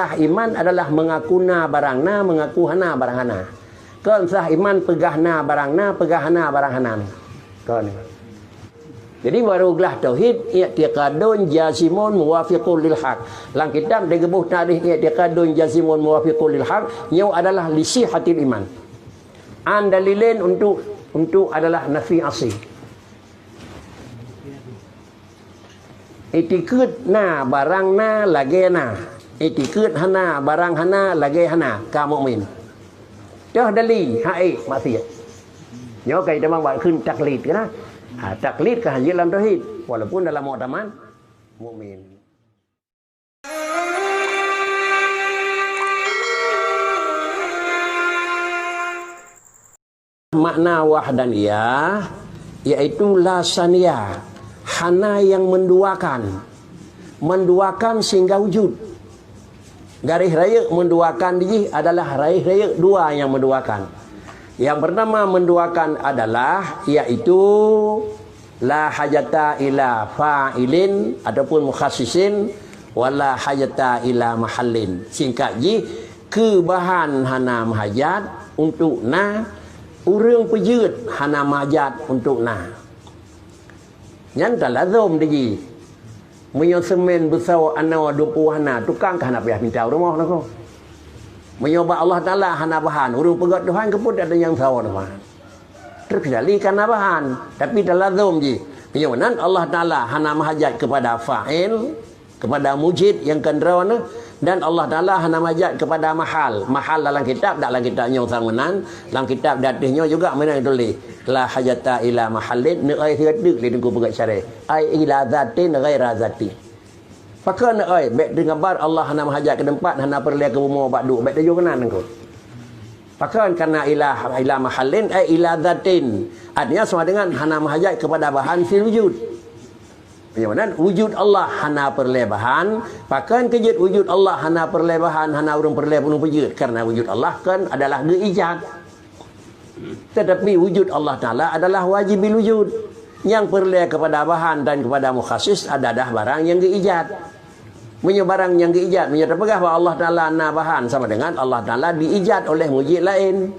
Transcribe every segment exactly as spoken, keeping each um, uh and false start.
Sah iman adalah mengaku na barang na, mengaku hana barang hana. Kon sah iman peugah na barang na, peugah hana barang hana. Kon. Jadi baru glah tauhid, i'tiqadun jazimun muwafiqun lil haq. Lam kitab digeuboh tarikh i'tiqadun jazimun muwafiqun lil haq, nyoe adalah li sihhatil iman. An dalilin untuk, untuk adalah nafi asli. Itikeuet na barang na lagée na. Itikeuet hana barang hana lagée hana. Ka mukmin. Toh dali, hai maksiat. Nyoe ka itamong bak kheun taklid keunan. Ha, taklid ka hanjeuet lam tauhid, walaupun dalam muktamad mukmin. Makna wahdaniyah yaitu la saniya, hana nyang menduakan. Menduakan sehingga wujud. Garéh rayeuk menduakan jih adalah garéh rayeuk dua nyang menduakan. Yang pertama menduakan adalah yaitu la hajata ila fa'ilin ataupun mukhassisin, wala hajata ila mahallin. Singkat jih, keu bahan hana meuhajat untuk na, ureuëng peujeuet hana meuhajat untuk na. Nyan talazom di jih. Meunyoe seumén beusoe anoe dumpue hana, tukang ka hana payah pinta u rumoh lagoe. Meunyoe bak Allah Taala hana bahan, ureuëng peugét Tuhan keupeue ata nyang soe Tuhan. Terkecuali kana bahan, tapi talazom jih. Meunyoe meunan Allah Taala hana meuhajat kepada fa'il, kepada mujid nyang keudroe neuh, dan Allah Taala hana meuhajat kepada mahal. Mahal dalam kitab, dak lam kitab nyoe sang meunan, lam kitab di ateueh nyoe juga meunan tuléh. La hajata ila mahallin, neuai sireuteuek lé Teungku peugét syarah. Ai ila zatin ghaira zati. Pakon neuai, bék teugambar Allah hana meuhajat keu teumpat, hana peureulée keu bumoe bak duek, bék teujoe keunan Teungku. Pakon? Karena ila, ila mahallin, ai ila zatin. Artinya sama dengan hana meuhajat kepada bahan fil wujud. Meunyoe meunan wujud Allah hana peureulée bahan, pakon keujeuet wujud Allah hana peureulée bahan, hana ureuëng peureulée ureuëng peujeuet? Karena wujud Allah kan adalah geuijat. Tetapi wujud Allah Taala adalah wajibil wujud. Nyang peureulée kepada bahan dan kepada mukhassis adalah barang nyang geuijat. Meunyoe barang nyang geuijat, meunyoe tapeugah bahwa Allah Taala na bahan, sama dengan Allah Taala diijat oleh mujid laén.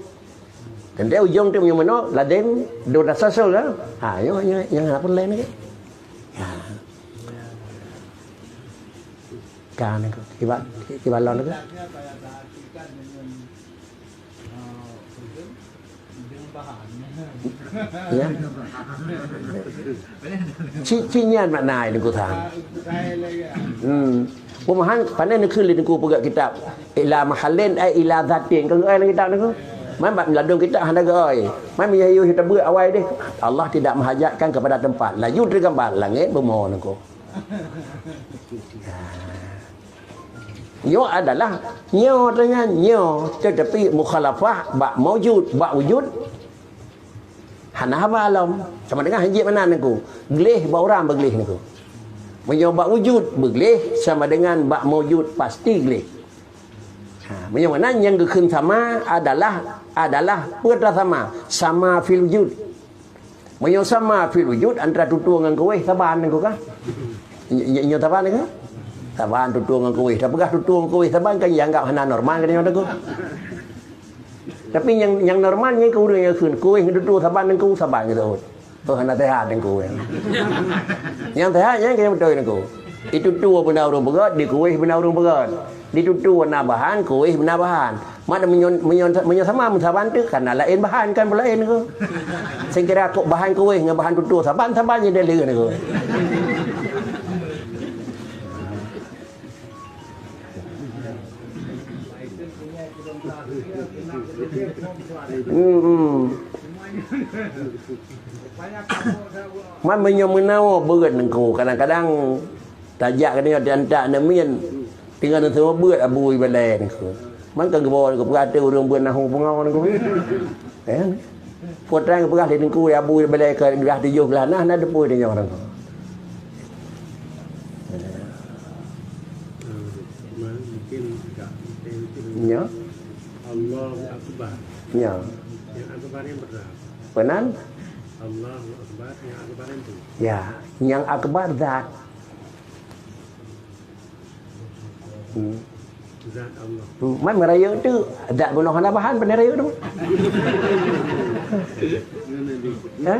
Teuntée ujong teuh meunyoe meunoe, lazim dua tasassul, kan? Ha, nyoe, nyoe, nyang hana peureulée lagi. Ha. Kan, kiban, kiban lon tu. Ya. Ci, ci nyan makna ai Teungku Sang. Hmm. Peumahan, pandai neukheun lé Teungku peugah kitab. Ila mahallin ai ila zatin. Keu ai lam kitab Teungku. Man bak ladom kitab hana geuai. Man meunyoe yôh tabeuet awai deh. Allah tidak menghajatkan kepada tempat. Laju teugambar langét bumoe Teungku. Nyoe adalah nyoe dengan nyoe, tetapi mukhalafah bak maujud, bak wujud hana haba lom. Sama dengan hanjeuet meunan Teungku. Gleh bak urang beugleh Teungku. Meunyoe bak wujud beugleh, sama dengan bak maujud pasti gleh. Ha, meunyoe meunan nyang geukheun sama adalah, adalah peue sama, sama fil wujud. Meunyoe sama fil wujud antara tutoe ngon kuweh saban Teungku kah? Ny-, ny-, nyoe saban Teungku? Saban tutoe ngon kuweh. Tapeugah tutoe ngon kuweh saban kan jianggap hana normal geutanyoe Teungku. Tapi nyang, nyang normal nyan keu ureuëng nyang kheun kuweh ngon tutoe saban Teungku, saban geutanyoe. Oh, hana sehat Teungku. Nyang sehat nyan nyang beutôi Teungku. Ditutoe beuna ureuëng peugét, dikuweh beuna ureuëng peugét. Ditutoe na bahan, kuweh na bahan. Mak meunyoe, meunyoe, meunyoe sama meusaban teuk, kana laén bahan kan beulaén Teungku. Sehingga kok bahan kuweh ngon bahan tutoe saban, saban nyang dalil Teungku. Hmm, hmm. Man meunyoe meunawoe beuet Teungku, kadang-kadang tajak keunoe diantak aneuk miet, tinggai neuseumeubeuet beuet abu ibalai Teungku. Man ka geubawa Teungku peugah teuh ureuëng beuet nahu pungo Teungku. Eh? Peue treuk geupeugah lé Teungku abu ibalai ka geulah tujoh glah nah, na deupui tanyoe Teungku. Mungkin agak Nya. Allahu Akbar. Nya. Yang Akbar yang benar. Benar? Allahu Akbar, yang Akbar itu. Ya, yang Akbar zat. Hmm. Hmm, man meurayeuk tu, zat bunoe hana bahan, pane rayeuk tu. Ha?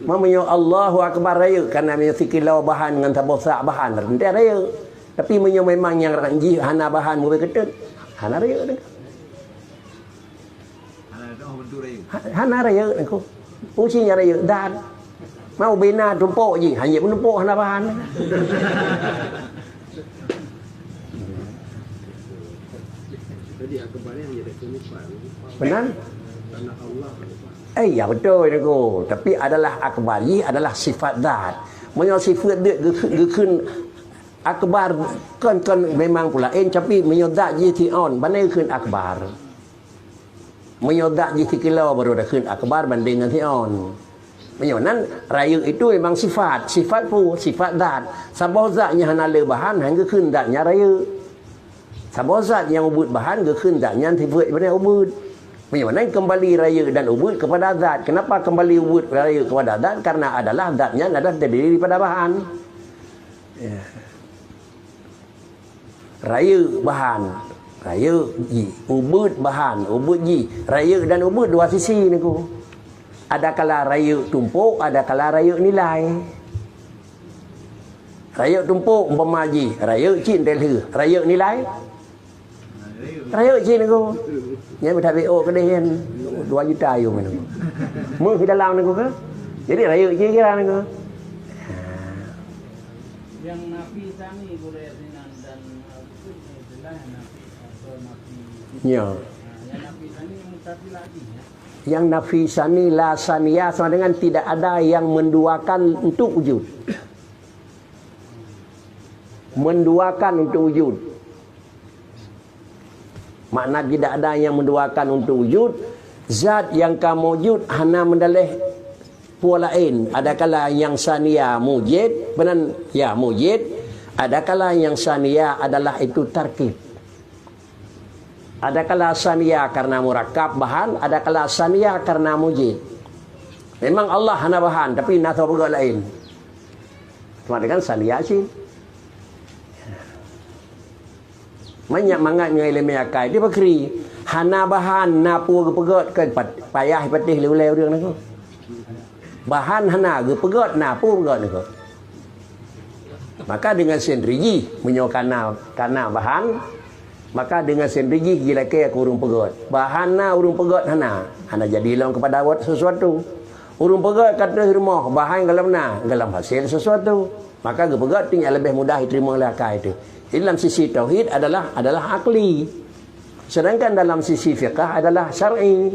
Man meunyoe Allahu Akbar rayeuk, kana meunyoe sikilo bahan ngon saboh sak bahan, teuntèe rayeuk. Tapi meunyoe memang nyang jih hana bahan, mubé keutôt, hana rayeuk tu. Ha-, hana rayeuk niko. Fungsi nyang rayeuk dan mau bina tumpok jih, hanya menumpok hana bahan. Benar? Eh, ya betul niko. Tapi adalah akbar jih adalah sifat zat. Meunyoe sifat zat geukheun, geukheun akbar, kon, kon memang pula laén, tapi meunyoe zat jih ti on, bana geukheun akbar. Meunyoe zat jih sikilo baru takheun akbar banding ngon si on. Meunyoe nan rayeuk itu memang sifat, sifat pu, sifat zat. Saboh zat nyang hana le bahan, hana geukheun zat nyan rayeuk. Saboh zat nyang ubit bahan geukheun zat nyan sifat daripada ubit. Meunyoe nan kembali rayeuk dan ubit kepada zat. Kenapa kembali ubit rayeuk kepada zat? Karena adalah zat nyan adalah terdiri daripada bahan. Ya. Rayeuk bahan, rayeuk jih, ubit bahan, ubit jih. Rayeuk dan ubit dua sisi niko. Adakala rayeuk tumpok, adakala rayeuk nilai. Rayeuk tumpok umpama jih, rayeuk cit teuh lheueh, rayeuk nilai. Rayeuk cit niko. Nyan beutabek ôk keudeh nyan dua juta yum niko. Meuh di dalam niko ke? Jadi rayeuk cit kira niko. Ha. Yang nafi sani gurée sinan dan, eh, itu istilah yang nafi atau nafi. Ya. Nah, yang nafi sani yang mutasilah lagi, ya. Yang nafi sani la saniya sama dengan tidak ada yang menduakan untuk wujud. Menduakan untuk wujud. Makna tidak ada yang menduakan untuk wujud, zat nyang ka mujud hana meudaleh peue laén. Adakala nyang saniya mujid, meunan ya mujid, adakala nyang saniya adalah itu tarkib. Adakala saniya karena murakkab bahan, adakala saniya karena mujid. Memang Allah hana bahan, tapi na soe peugah laén. Sama dengan saniya cit. Manyak mangat ngon ileumèe akai, di pakri. Hana bahan, na peue geupeugöt, kan pat-, payah patéh lé ulèe ureueng niko. Bahan hana, geupeugöt na, peue peugöt niko. Maka dengan sendiri jih, meunyoe kana, kana bahan, maka dengan sendiri jih jilakèe keu ureueng peugöt. Bahan na, ureueng peugöt hana. Hana jadi lom kepada sesuatu. Ureueng peugöt ka troh rumoh, bahan gohlom na, gohlom hasil sesuatu. Maka geupeugöt tu nyang leubeh mudah jiteurimong lé akai teuh. Jadi lam sisi tauhid adalah, adalah akli. Sedangkan dalam sisi fiqah adalah syar'i.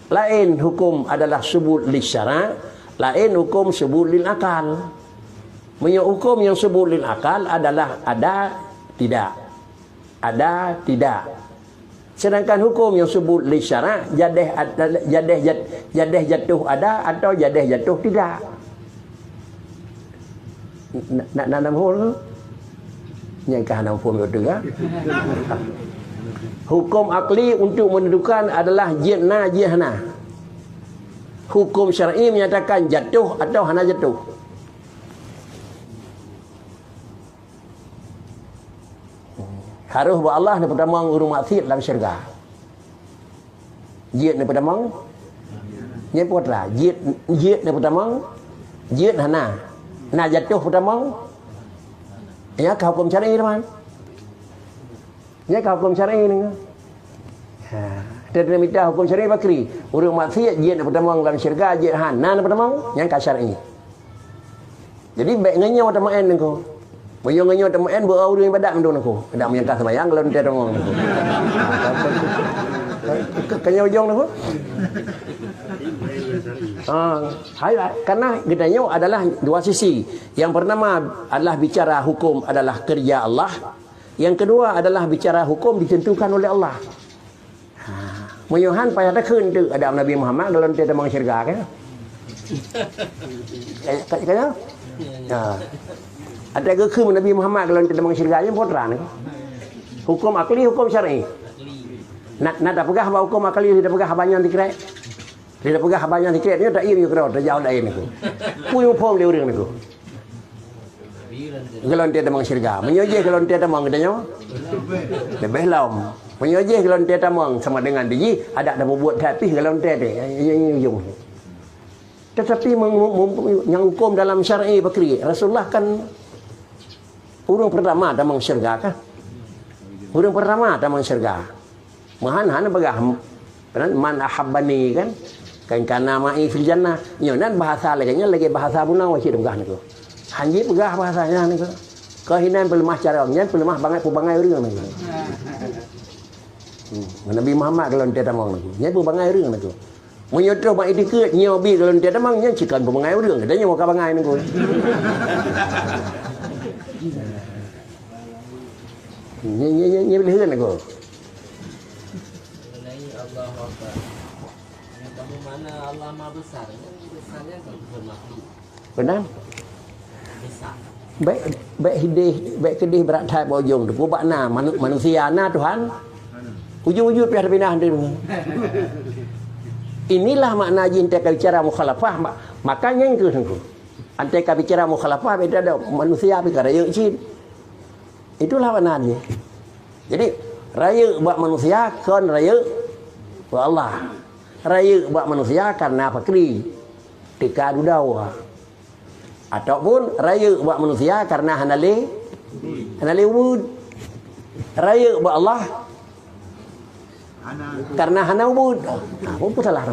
Laén hukum adalah subut li syara', laén hukum subut lil akal. Meunyoe hukum nyang subut lil akal adalah ada, tidak. Ada, tidak. Sedangkan hukum nyang subut li syara', jadeh ad-, jadeh jat-, jadeh jatuh ada atau jadeh jatuh tidak. Nak, nak, nak, nak muphom tu? Nyang ka hana muphom tu, ha? Hukum akli untuk menentukan adalah jeuet na, jeuet hana. Hukum syar'i menyatakan jatuh atau hana jatuh. Harôh bak Allah neupeutamong ureueng maksiet lam syeuruga. Jeuet neupeutamong? Nyan peue teuma? Jeuet, jeuet neupeutamong? Jeuet hana. Na jatuh peutamong? Nyan ka huköm syar'i teuma. Nyan ka huköm syar'i nyoe. Ha, teurimita huköm syar'i pakri. Ureueng maksiet jeuet neupeutamong lam syeuruga, jeuet hana neupeutamong, nyan ka syar'i. Jadi, bèk ngon nyoe tameu'en niko. Meunyoe ngon nyoe tameu'en, beu ureueng ibadat mandum niko. Dak meunyoe ka seumayang, lôn teurimong niko. Ka, ka, ka nyoe ujong niko. Ha, hai, karena geutanyoe adalah dua sisi. Yang pertama adalah bicara hukum adalah kerja Allah. Yang kedua adalah bicara hukum ditentukan oleh Allah. Ha, meunyoe han payah takheun tu, ada Nabi Muhammad dalam teurimong syeuruga ke? Ka, ka, ka, ha. Ada geukheun Nabi Muhammad dalam teurimong syeuruga, nyan peue teuma ni? Hukum akli, hukum syar'i. Na, na tapeugah bak hukum akli, tapeugah haba nyan sikrek. Tapeugah haba nyan sikrek, nyoe tak iya nyoe keudroe, tajaweueb laén niko. Peue muphom lé ureueng niko. Geulonte tamong syeuruga. Meunyoe jih geulonte tamong geutanyoe, leubeh lom. Meunyoe jih geulonte tamong sama dengan di jih, adak tapubuet that pih geulonte teuh. Nyan, nyan, nyan ujong. Tetapi meng-, mem-, nyang huköm dalam syar'i pakri, Rasulullah kan ureuëng pertama tamong syeuruga kan? Ureuëng pertama tamong syeuruga. Meuhan hana peugah, "Man ahabbani," kan? "Kan kana ma'i fil jannah." Nyoe nan bahasa lagée nyan lagée bahasa bunoe cit peugah nyoe. Hanji peugah bahasa nyan nyoe. Keuhinan peuleumah carông, nyan peuleumah bangai, peubangai ureuëng nyoe. Hmm, Nabi Muhammad kalau ente tamong nyoe. Nyan peubangai ureuëng nyoe. Meunyoe troh bak itikeuet, nyoe bi kalau ente tamong, nyan cikon peubangai ureuëng. Geutanyoe ka bangai nyoe. Nyan, nyan, nyan, nyan lheueh nyoe. Mengenai Allahu Akbar. Yang kamu mana Allah Maha Besar? Yang besarnya kan bukan makhluk. Benar? Besar. Baik, baik hideh, baik keudeh brat that bak ujong tu. Bak na manu-, manusia na Tuhan. Ujong-ujong piah terpindah tu. Inilah makna jin teuka bicara mukhalafah. Ma-, makanya itu sungguh. Antai ka bicara mukhalafah beda dah manusia beda rayeuk cit. Itulah makna jih. Jadi, rayeuk bak manusia kon rayeuk bak Allah. Rayeuk bak manusia karena fakri, teuka dudoe. Ataupun rayeuk bak manusia karena hana lé, hana lé ubeuet. Rayeuk bak Allah karena hana ubeuet. Nah, apa salah?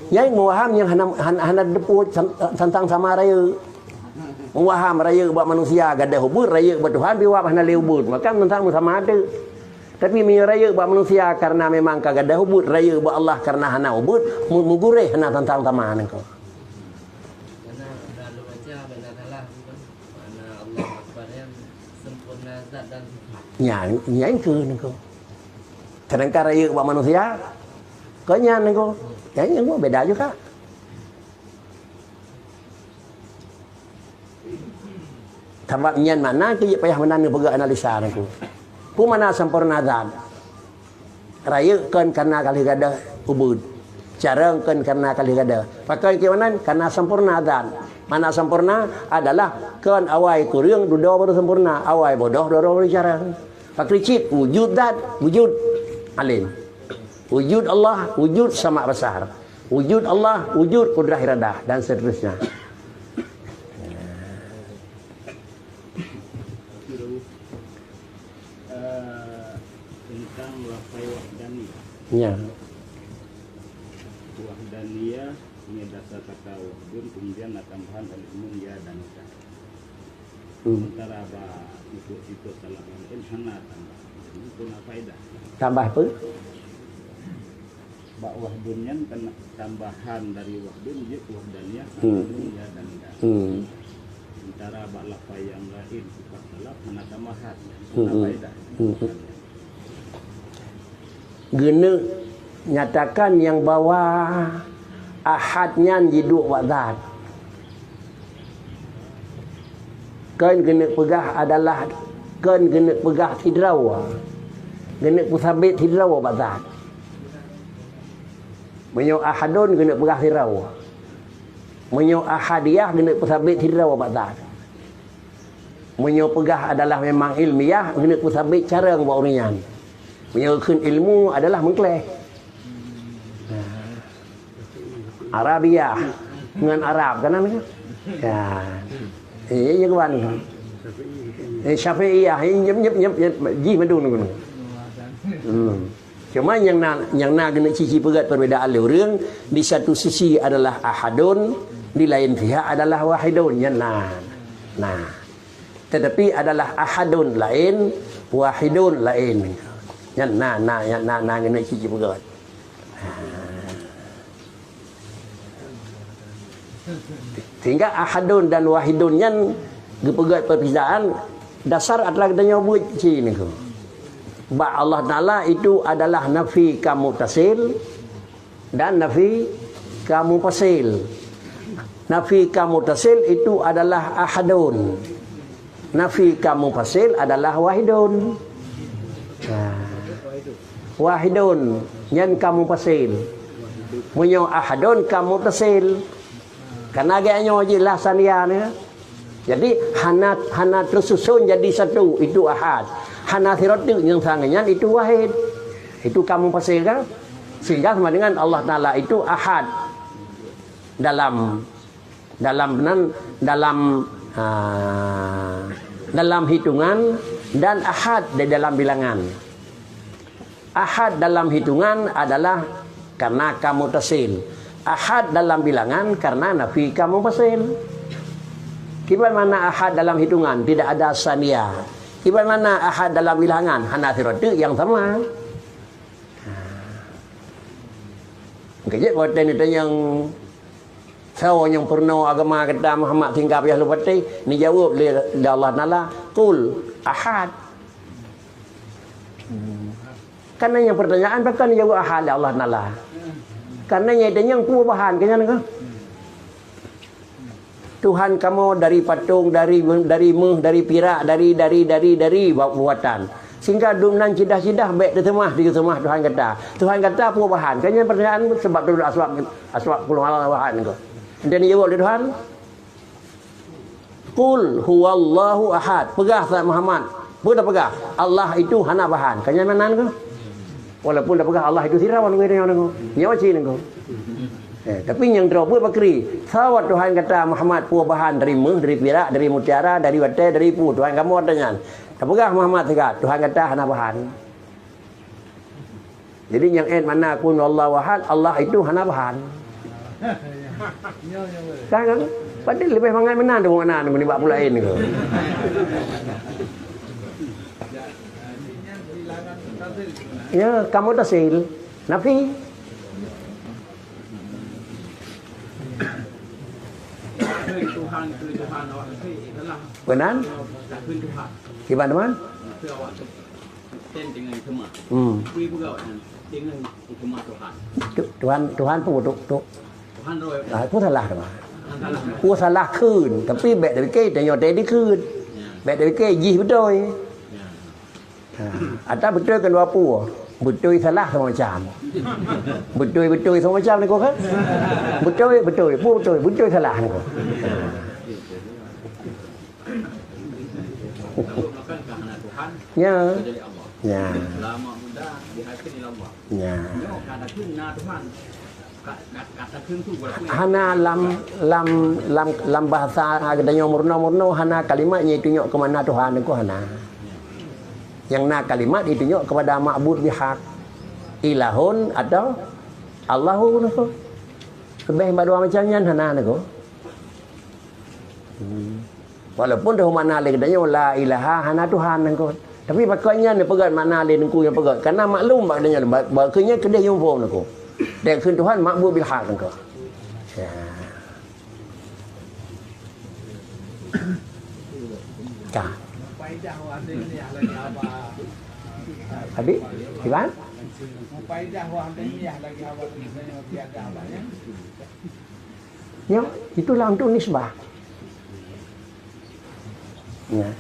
Nyai meuwaham nyang hana, hana, hana deupot san-, tantang sama rayeuk. Meuwaham rayeuk bak manusia gadôh ubeuet, rayeuk bak Tuhan biwab hana lé ubeuet. Maka tantang sama ada. Tapi meunyoe rayeuk bak manusia karena memang ka gadôh ubeuet, rayeuk bak Allah karena hana ubeuet, mu-, meuguréh hana tantang sama nangko. Karena dah lu baca, benar salah, bukan? Makna Allah Akbar yang sempurna zat dan sifat. Nya, nya itu nangko. Sedangkan rayeuk bak manusia, keu nyan nangko. Nyan, nyan beda juga. Sabab nyan makna keu payah meunan neupeugah analisa nangko. Peue makna sempurna zat? Rayeuk kon karena ka lheueh gadôh ubeuet. Carông kon karena ka lheueh gadôh. Pakon keu meunan karena sempurna zat. Makna sempurna adalah kon awai kureueng dudoe baru sempurna, awai bodoh dudoe baru carông. Pakri cit wujud zat, wujud alim. Wujud Allah, wujud sama besar. Wujud Allah, wujud kudrah iradah dan seterusnya. Eh, tentang lafai wahdaniyah. Ya. Wahdaniyah ini dasar kata wahdun, kemudian ada tambahan alif nun ya dan ta. Hmm. Sementara bak untuk situs salah lain hana tambah. Ini pun apa faedah? Tambah apa? Bak wahdun nyan kan tambahan dari wahdun jeuet wahdaniyah, hmm, ya dan ya. Hmm. Sementara bak lafai yang lain sifat salaf hana tambahan. Hmm, hmm. Apa faedah? Hmm, hmm. Geuneuk nyatakan nyang bahwa ahad nyan jiduek bak zat. Kon geuneuk peugah adalah, kon geuneuk peugah sidroe. Geuneuk peusabet sidroe bak zat. Meunyoe ahadun geuneuk peugah sidroe. Meunyoe ahadiyah geuneuk peusabet sidroe bak zat. Meunyoe peugah adalah memang ilmiah, geuneuk peusabet carông bak ureuëng nyan. Meunyoe kheun ilmu adalah meukleh. Arabiyah ngon Arab kan, kan? Ya. Eh, ya kawan. Eh, Syafi'iyah, eh, nyep, nyep, nyep, nyep, jih madun. Hmm. Cuma nyang na, nyang na geuneuk cici peugét perbedaan lé ureuëng, di satu sisi adalah ahadun, di lain pihak adalah wahidun. Nyan na. Nah. Tetapi adalah ahadun lain, wahidun lain. Nyan na, na, nyan na, na geuneuk cici peugét. Sehingga ahadun dan wahidun nyan geupeugét perbedaan dasar atra geutanyoe buet ci niko. Bak Allah Taala itu adalah nafi ka muttasil dan nafi ka munfasil. Nafi ka muttasil itu adalah ahadun. Nafi ka munfasil adalah wahidun. Nah. Wahidun nyan ka munfasil. Meunyoe ahadun ka muttasil. Karena agak nyoe jelas sania ni. Jadi hana hana tersusun jadi satu, itu ahad. Hana sirotik yang sangat nyan, itu wahid. Itu kamu pasal kan? Sehingga sama dengan Allah Taala itu ahad dalam dalam nan dalam ha, dalam hitungan dan ahad di dalam bilangan. Ahad dalam hitungan adalah karena ka mutasil. Ahad dalam bilangan karena nafi ka munfasil. Kiban mana ahad dalam hitungan tidak ada sania. Kiban mana ahad dalam bilangan hana sirotik yang sama. Kejap watèe ni tanyong sawa nyang peurunoe agama kita Muhammad sehingga payah lupateh, dijawab lé Allah Taala, "Qul ahad." Karena yang pertanyaan bahkan dijawab ahad lé Allah Taala. Karena nyata nyang peue bahan keu nyan keuh. Tuhan kamoe dari patong, dari dari méuh, dari pirak, dari dari dari dari buatan. Sehingga dum nan cidah-cidah bèk teuseumah, teuseumah Tuhan gata. Tuhan gata peue bahan? Kan nyan pertanyaan sebab tu aswab aswab puluh bahan keuh. Ente dijawab lé Tuhan. Qul huwallahu ahad. Peugah sa Muhammad. Peue tapeugah? Allah itu hana bahan. Kan nyan meunan keuh? Walaupun tapeugah Allah itu sira wan ngon nyoe nyoe. Nyoe cit nyoe. Eh, tapi nyang droe buet bakri. Sawa Tuhan gata Muhammad peue bahan dari méuh, dari pirak, dari mutiara, dari watèe, dari peue Tuhan kamoe ata nyan. Tapeugah Muhammad siga, Tuhan gata hana bahan. Jadi nyang ét makna qul huwallahu ahad, Allah itu hana bahan. Kan, kan? Padahal lebih mangat meunan tu makna tu nibak pula laén tu. Ya, kamu tasil. Nafi. Tuhan, Tuhan, awak Tuhan. Benar? Tuhan, Tuhan. Gimana, teman? Tuhan, awak Tuhan. Ten dengan sama. Hmm. Kui peugah awak nyan. Dengan sama Tuhan. Tu-, Tuhan, Tuhan pun tu, tu. Tuhan roh. Ah, pun salah tu. Tuhan salah. Pun salah kheun, tapi bèk dipikir tanyoe tadi kheun. Ya. Bèk dipikir jih beutôi. Ya. Ha, atau beutôi kan dua pue. Beutôi salah sama macam. Beutôi-beutôi sama macam ni kau kan? Beutôi, beutôi. Pun beutôi, beutôi salah ni kau. Kalau makan ke hana Tuhan, ya, jadi Allah. Ya. Lama muda dihasil ila Allah. Ya. Nyoe kata kheun na Tuhan. Ka-, ka-, kata kheun tu berarti hana lam, lam, lam, lam bahasa geutanyoe meurunoe-meurunoe hana kalimat nyang itunyok keu makna Tuhan niko hana. Nyang na kalimat itunyok kepada ma'bud bihaq. Ilahun atau Allahun niko. Leubeh bak dua macam nyan hana niko. Hmm. Walaupun dah makna lé geutanyoe la ilaha hana Tuhan niko. Tapi pakon nyan neupeugah makna lé niko nyang peugah. Karena maklum bak geutanyoe ba-, bak keu nyan keudeh nyang phom niko. Dan kheun Tuhan ma'bud bil haq niko. Ya. Ka. Habis? Iban? Ya, itulah untuk nisbah. Ya.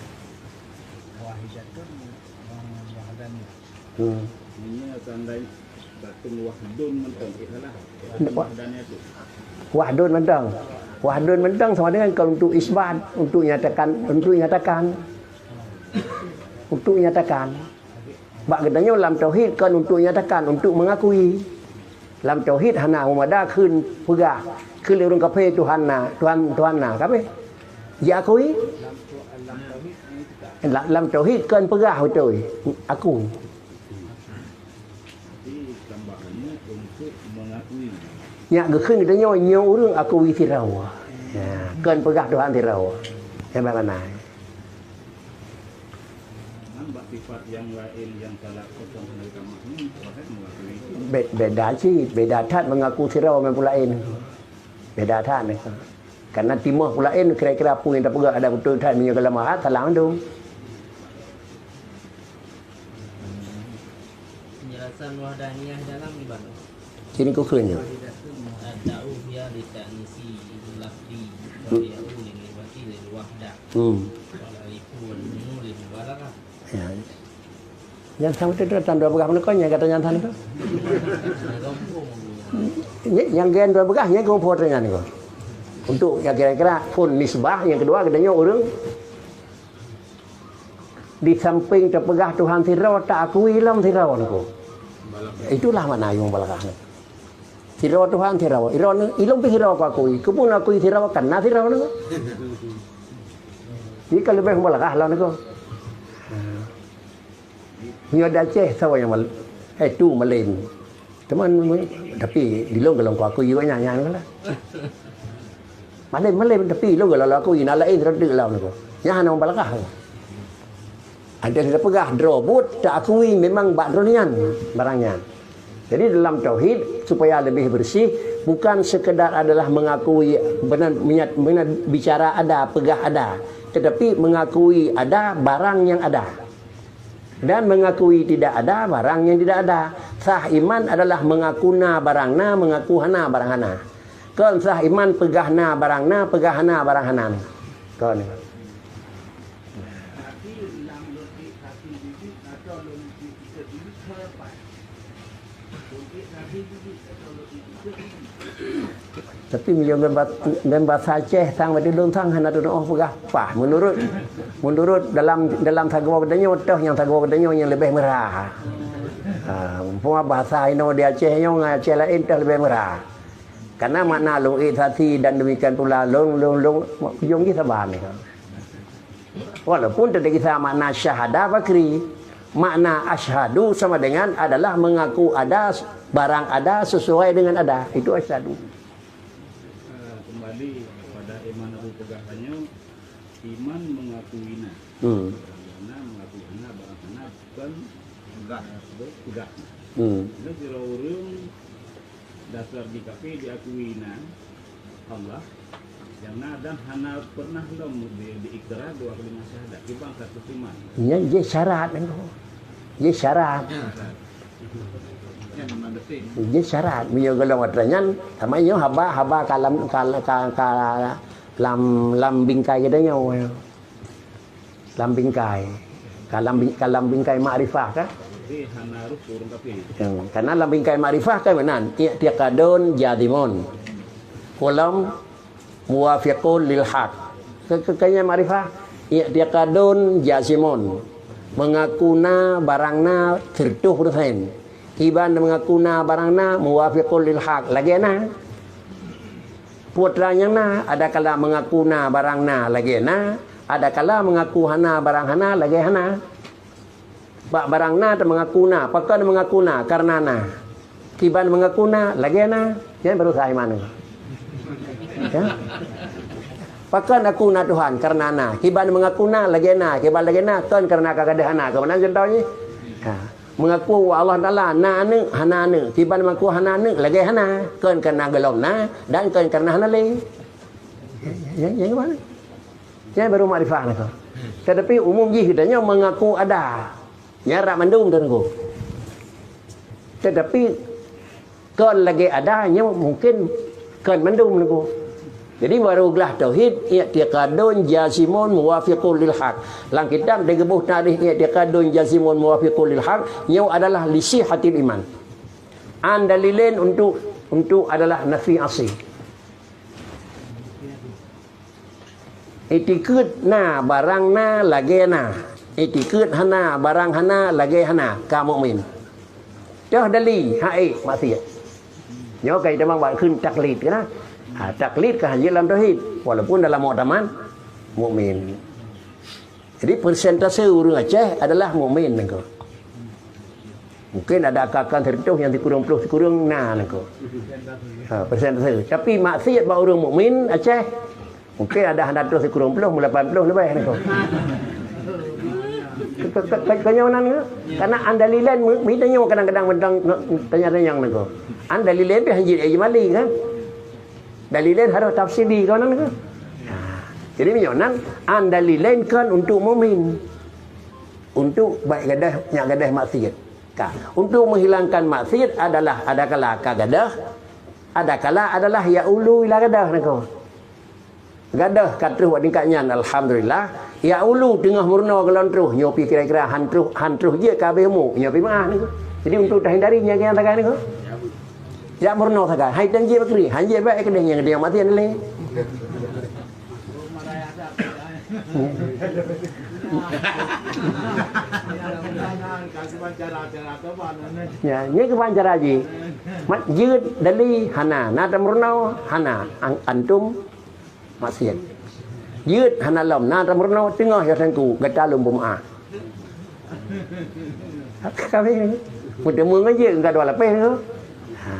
Hmm. Ini akan lain batong wahdun mantong, eh, salah. Wa-, wahdun mantong. Wahdun mantong sama dengan kalau untuk isbat, untuk nyatakan, untuk nyatakan. Untuk nyatakan. Bak geutanyoe lam tauhid kon untuk nyatakan, untuk mengakui. Lam tauhid hana meumada kheun peugah keu lé ureuëng kafé Tuhan na, Tuhan, Tuhan na, kafé. Jiakui? La-, lam tauhid kon peugah beutôi, aku. Nyak geukheun geutanyoe nyoe ureuëng akui sidroe. Ya, kon peugah Tuhan sidroe. Hebat bana. Nyan bak sifat nyang laén nyang salah kosong dari tamah ni, proses mengakui. Be-, beda cit, beda that mengaku sidroe ngon peue laén. Beda that ni. Karena timoh peue laén kira-kira peue nyang tapeugah ada beutôi that meunyoe geulam ahat salah mandum. Penjelasan wahdaniyah dalam di mana? Sini ku kheun nyoe. At-ta'u ya li ta'nisi lafzi, wa ya'u li nibati lil wahdah. Hmm. Wal alifu wan nunu lil mubalaghah. Ya. Nyang sama tu, tu, tan dua peugah meunukon, nyang kata nyang tan tu. Nyang, nyang gen dua peugah, nyang keumpul tu nyan tu. Untuk yang kira-kira phon nisbah, yang kedua, katanya orang di samping terpeugah Tuhan sidroe, tak akui lom sidroe niko. Itulah makna yang balagah ni. Sidroe Tuhan sidroe. Sidroe ni, ilong pih sidroe aku akui. Kebun akui sidroe kan na sidroe niko. Jadi kalau lebih balagah lah niko. Nyoe di Aceh sawa nyang mal-, eh, tu malem. Teuma, tapi di lôn golom kuakui juga nyan, nyan lah. Malem, malem, tapi lôn golom kuakui, na laén reudeuek lam niko. Nyan hana balagah. Ada kita peugah droe buet tak akui memang bak droe nyan barang nyan. Jadi dalam tauhid supaya lebih bersih bukan sekedar adalah mengakui benar, menyat-, benar bicara ada, peugah ada, tetapi mengakui ada barang yang ada. Dan mengakui tidak ada barang yang tidak ada. Sah iman adalah mengaku na barang na, mengaku hana barang hana. Kon sah iman peugah na barang na, peugah hana barang hana. Kon. Tapi meunyoe ngon ba-, ngon basa Aceh sang bak ulôn sang hana teunoh peugah pah. Menurut, menurut dalam, dalam sagoe geutanyoe, toh nyang sagoe geutanyoe nyang leubeh meurah. Ha, umpama basa inoe di Aceh nyoe ngon Aceh laén toh leubeh meurah. Karena makna lôn ék saksi dan demikian pula lôn, lôn, lôn, ujong jih saban ni. Walaupun tadi kita makna syahada bakri, makna asyhadu sama dengan adalah mengaku ada, barang ada sesuai dengan ada. Itu asyhadu. Eh, kembali kepada iman Abu Peugah tanya, iman mengakui na. Hmm. Barang na mengakui na, barang na bukan peugah. Peugah. Hmm. Jadi, ureueng dasar jih kafé diakui na Allah, nyang na dan hana pernah lom di, diikrar dua kalimat syahadat. Kiban status iman. Nyan jih syarat nyan. Jih syarat. Jih syarat. Meunyoe golom atra nyan, sama nyoe haba, haba ka lam, ka, ka, ka lam, lam bingkai geutanyoe. Lam bingkai. Ka lam bing-, ka lam bingkai makrifah kan? Tapi hana rukun tapi. Ya, karena lam bingkai makrifah kan meunan, i'tiqadun jazimun. Kulom muwafiqun lil haq. Ke, ke, kanya makrifah, i'tiqadun jazimun. Mengaku na barang na seratus persen. Kiban mengaku na barang na muwafiqun lil haq. Lagée na. Putra nyang na, adakala mengaku na barang na lagée na, adakala mengaku hana barang hana lagée hana. Bak barang na teuh mengaku na, pakon mengaku na, karena na. Kiban mengaku na, lagée na, nyan baru sah iman. Ya. Pakon aku na Tuhan, karena na. Kiban mengaku na, lagée na, kiban lagée na, kon karena ka gadôh hana, keu meunan contoh jih. Ha. Mengaku Allah Taala na aneuk, hana aneuk. Kiban mengaku hana aneuk, lagée hana. Kon karena golom na dan kon karena hana lé. Nyang, nyang mana? Nyan baru makrifah na kau. Tetapi umum jih geutanyoe mengaku ada. Nyan rak mandum tu nunggu. Tetapi kon lagée ada, nyoe mungkin kon mandum nunggu. Jadi baru glah tauhid, i'tiqadun jazimun muwafiqun lil haq. Lam kitab digeuboh tarikh i'tiqadun jazimun muwafiqun lil haq, nyoe adalah li sihhatil iman. An dalilain untuk, untuk adalah nafi asli. Itikeuet na barang na lagée na. Itikeuet hana barang hana lagée hana. Ka mukmin. Toh dali, hai maksiat. Nyoe kai tamong bak kheun taklid kena. Ha, taklid ka hanjeuet lam tauhid, walaupun dalam muktamad mukmin. Jadi persentase ureuëng Aceh adalah mukmin nengko. Mungkin ada akan seratus yang sikureueng puluh sikureueng na nengko. Ha, persentase. Tapi maksiat bak ureuëng mukmin Aceh mungkin ada hana ratus sikureueng puluh, lapan puluh lebih nengko. Ke-, ke-, ke-, kenyonan ke? Karena andalilan mi-, mi tanyoe kadang-kadang mentang tanya-tanya nengko. Andalilan pih hanjeuet ijmali kan? Dalilan harus tafsili kau nan ke? Ha. Jadi meunyoe nan an dalilan kan untuk mukmin. Untuk baik gadah, nyak gadah maksiat. Ka. Untuk menghilangkan maksiat adalah adakala ka gadah, adakala adalah ya ulu ila gadah niko. Gadah ka troh bak tingkat nyan, alhamdulillah. Ya ulu teungoh meurunoe golom troh, nyoe pi kira-kira han troh, han troh jeuet ka habéh umu, nyoe pi meuah niko. Jadi untuk tahindari nyang nyang tagai niko. Jak meurunoe sagai, hai teuh jeuet bak kri, han jeuet bak keudeh nyang keudeh maté lé. Ya, nyoe keuban cara jih. Mat jeuet dali hana, na tameurunoe hana, an-, antum maksiat. Jeuet hana lom, na tameurunoe teungoh ya teungku, gata lom beumaah. Kawin ni. Meuteumé ngon jeuet, enggak dua lapeh tu. Ha.